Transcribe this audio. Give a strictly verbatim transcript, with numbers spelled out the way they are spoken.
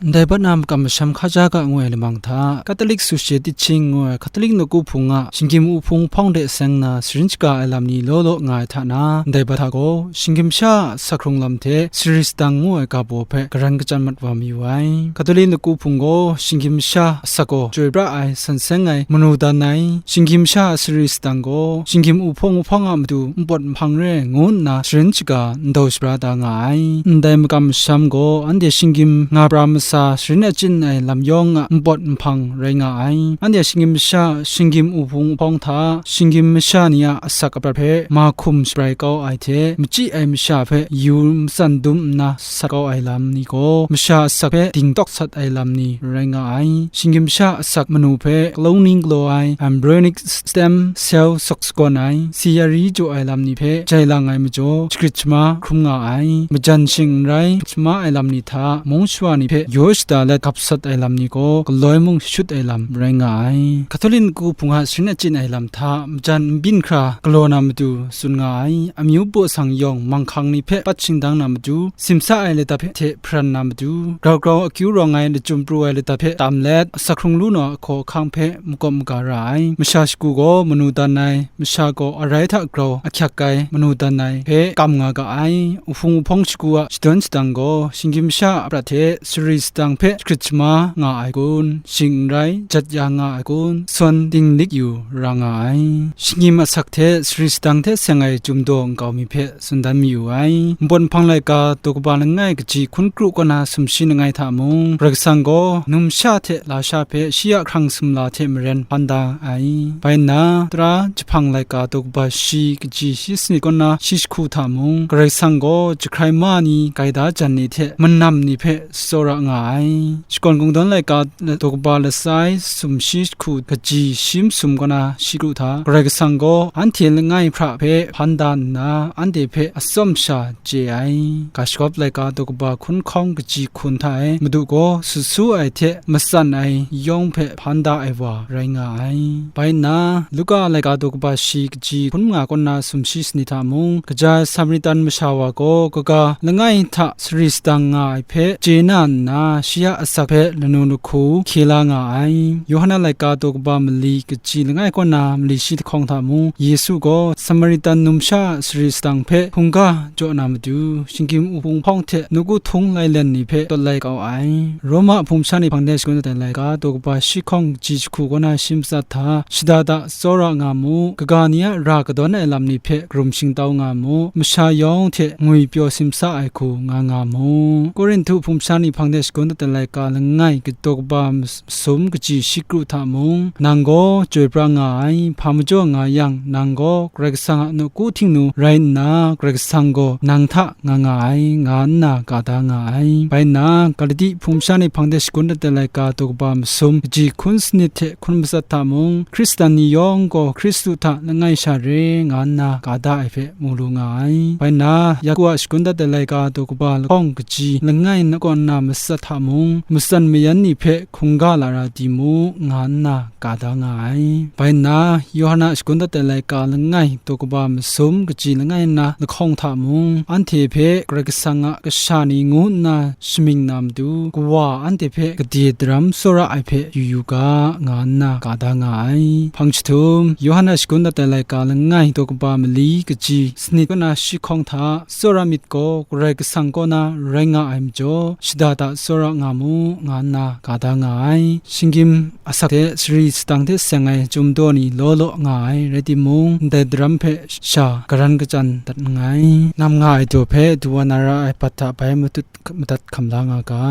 Ndai bat na makam masham hkaja ga ngu ai lamang hta, Katolik Suse Tiching ngu ai Katolik nawku hpung a shinggyim u hpung hpawng de seng na sharin shaga ai lam ni law law nga ai hta na, ndai bat hta gaw, shinggyim sha a asak hkrung lam hte sari sadang ngu ai ga baw hpe garan kachyan mat wa mayu ai. Katolik nawku hpung gaw, shinggyim sha asak gaw chyoi pra ai, san seng ai, manu dan ai, shinggyim sha a sari sadang gaw, shinggyim u hpawng u hpawng a matu npawt nhpang re ai ngu nna sharin shaga ndau shabra da nga ai. Ndai makam masham gaw, anhte shinggyim nga pra masa sharin achyin ai lam yawng a npawt nhpang rai nga ai. Anhte shinggyim sha, shinggyim u hpung u hpawng hta, shinggyim masha ni a asak aprat hpe mahkum shabrai kau ai hte, machyi ai masha hpe yu matsan dum nna sat kau ai lam ni gaw, masha asak hpe dingtawk sat ai lam ni rai nga ai. Shinggyim sha asak manu hpe kalung ning galaw ai, embryonic stem cell sawk sagawn ai, si ari jaw ai lam ni hpe jai lang ai majaw, shagrit shama hkrum nga ai. Majan shing n rai, shama ai lam ni hta mung shawa ni hpe yaw shada let gap sat ai lam ni gaw, galoi mung shut ai lam rai nga ai. Katolik nawku hpung a sharin achyin ai lam hta majan n byin hkra galaw na matu tsun nga ai. Amyu baw sang yawng manghkang ni hpe pat shingdang na matu, simsa ai lata hpe hte hparan na matu, grau grau akyu rawng ai lachyum pru ai lata hpe tam let, asak hkrung lu na ahkaw ahkang hpe makawp maga ra ai. Masha shagu gaw manu dan ai, masha gaw arai hta grau ahkyak ai manu dan ai hpe kam nga ga ai. U hpung u hpawng shagu a shadawn shadang gaw, shinggyim sha a prat hte sari sadang hpe shagrit shama nga ai kun, shing n rai, jat ya nga ai kun, sawn dinglik yu ra nga ai. Shinggyim asak hte sari sadang hte seng ai chyum daw nkau mi hpe tsun dan mayu ai. Npawt nhpang laika daw kaba langai kaji hkun kru kaw na sumshi langai hta mung, Karai Kasang gaw numsha hte lasha hpe shi a hkrang sumla hte maren hpan da ai. Bai nna, tara jahpang laika daw kaba shi kaji shi sanit kaw na shi jahku hta mung, Karai Kasang gaw jahkrai ma ni, gaida jan ni hte manam ni hpe tsawra nga ai. Shakawn Kungdawn laika daw kaba lasai sumshi jahku kaji shi masum kaw na shi kru hta, Karai Kasang gaw anhte langai hpra hpe hpan da nna, anhte hpe atsawm sha chye ai. Ga shagawp laika daw kaba hkun hkawng kaji hkun hta e, Madu gaw sut su ai hte matsan ai yawng hpe hpan da ai wa rai nga ai. Bai nna, Luka laika daw kaba shi kaji hkun manga kaw na sumshi sanit hta mung, kaja ai Samaritan masha wa gaw kaga langai hta sari sadang nga ai hpe chye na nna, shi a asak hpe lanu lahku hkye la nga ai. Yawhan a laika daw kaba mali kaji langai kaw na mali shi lahkawng hta mung, Yesu gaw Samaritan numsha a sari sadang hpe hkungga jaw na matu, shinggyim u hpung hpawng hte nawku htung lailen ni hpe tawt lai kau ai. Roma hpung masha ni hpang de shagun dat ai laika daw kaba shi hkawng kaji jahku kaw na shi matsat hta, shada da tsawra nga mu, kaga ni a ra kadawn ai lam ni hpe karum shingtau nga mu, masha yawng hte ngwipyaw simsa ai hku nga nga mu. Korinhtu hpung masha ni hpang de shagun dat ai laika langai daw kaba masum kaji shi kru hta mung, nang gaw chyoi pra nga ai, hpa majaw nga yang, nang gaw Karai Kasang a nawku htingnu rai nna, Karai Kasang gaw nang hta nga nga ai, nga nna ka da nga ai. Bai nna, Galati hpung masha ni hpang de shagun dat ai laika daw kaba masum kaji hkun sanit hte hkun matsat hta mung, Hkristan ni yawng gaw Hkristu hta langai sha re, nga nna ka da ai hpe mu lu nga ai. Bai nna, Yaku a shagun dat ai laika daw kaba lahkawng kaji langai na kaw na matsat hta mung, matsan mayan ni hpe hkungga lara di mu, nga nna ka da nga ai. Bai nna, Yawhan a shagun dat ai laika langai daw kaba masum kaji langai na lahkawng hta mung, anhte hpe Karai Kasang a kasha ni ngu nna shamying na matu, Kawa anhte hpe gade daram tsawra ai hpe yu yu ga, nga nna ka da nga ai. Hpang jahtum, Yawhan a shagun dat ai laika langai daw kaba mali kaji sanit kaw na shi hkawng hta, tsawra myit gaw Karai Kasang kaw na rai nga ai majaw, shada da tsawra nga mu, nga nna ka da nga ai. Shinggyim asak hte sari sadang hte seng ai chyum daw ni law law nga ai, rai timung, ndai daram hpe sha garan kachyan dat nngai. Nam nga ai daw hpe du wa na ra ai bat hta bai matut madat hkam la nga ga.